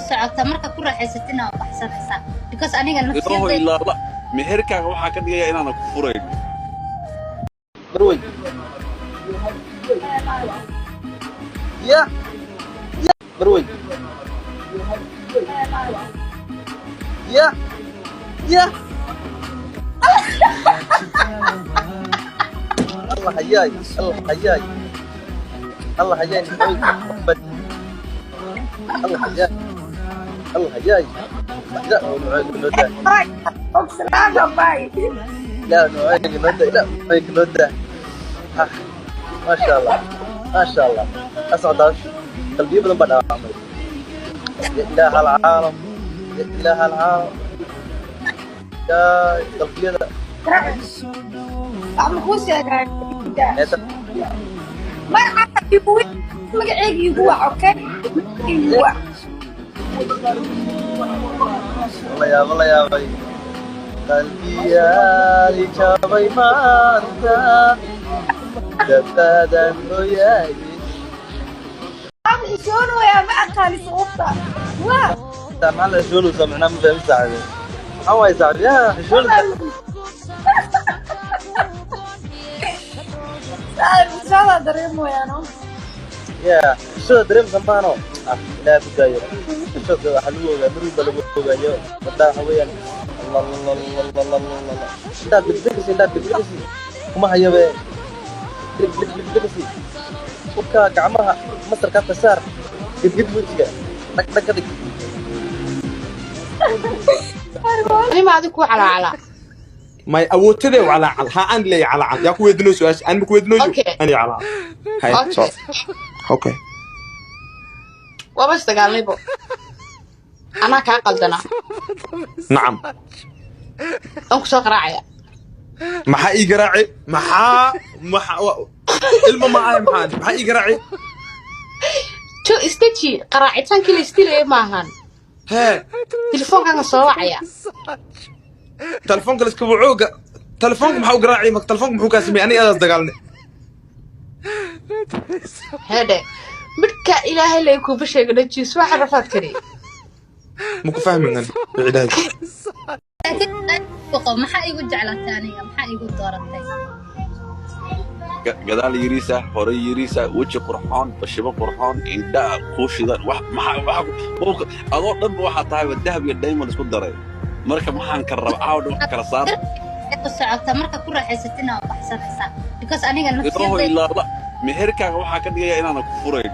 Socotaa marka ku raaxaysatina waa baxsanaysaa, because aniga Ilaaho nafsiyadayda ilaala meherkaaga waxaa ka dhigaya inaana ku furayn. Marwey ya Marwey ya ya Allah hayaay, Allah hayaay, Allah hayaay, Maxamed, Allah hayaay, Allah hayaay. لا نودا. Ogslaada bay. لا نودا، لا نودا. ما شاء الله، ما شاء الله. أسعد قلبي بدن بدأ عمري. يا إله العالم، يا إله العالم، يا قلبي هذا. Wax ma kuu sheegaa? Magaca igu, magacayga igu wac, okay? Igu wac. والله يا والله يا بي قلبي يا جabay maanta dabaadan hooyaay. Aan xishoonayaa, ma aqaani sababta waa. Maxaa la xishoonaysaa? Macnaha ma fahmin saaxiibe. Maxaa waaye saaxiib yaa xishoonaysaa? Xishoodaa dareemoyaano. Yaa xishooda dareemsan maano. Ah, ilaaha ku daayo xishooda. Waxaa lagu ogaa mar walba lagu ogaayo gabdhaha waxa weeyaan lalalalalalala intaad degdegasi, intaad degdegasi kuma hayabe degdegdegdegasi urka gacmaha masarka tasaar gedged wejiga dhag dhag ka dhig. Anima adig ku calaacalaa? May awoodtadee calaacal ha aan leeya calaacal yaa ku weydinoo su-aasha aan ma ku weydinooyo. Okay. Ani calaacal hay. Okay. So okay. Waaba isdagaalnaybo, anaa kaa qaldanaa. Nacam. Aan ku soo qaraacaya. Maxaa ii garaaci? Maxaa ilmo ma ahay? Maxaa ii garaaci? Jo, istaji, qaraacitaankii la istilaya maahan. Hee. Telefoonkaanga soo wacaya. Telefoonka la iska wacooga, telefoonka maxaa u garaaci? Telefoonka muxuu kaa sameeyey? Aniga adaas dagaalnay. Hedhe, midhka ilaahay lay kuuba sheega dhajiis waxa rafaad kari. Ma ku fahmin ani ilaahay. Laakiin maxaa igu jeclaatay aniga? Maxaa igu dooratay? Gadaal yiriisa, hore yiriisa, weji qurxoon, bashibo qurxoon, indhaha kuu shidan, wax maxaa waxa adoo dhanba waxaa tahay dahab iyo diamond isku daray. Marka maxaan ka rabaa caawa dhan wax kala saar? Ku socotaa marka ku raaxaysatina waa baxsanaysaa, because aniga Ilaaho nafsiyadayda ilaala meherkaaga waxaa ka dhigaya inaana ku furayn.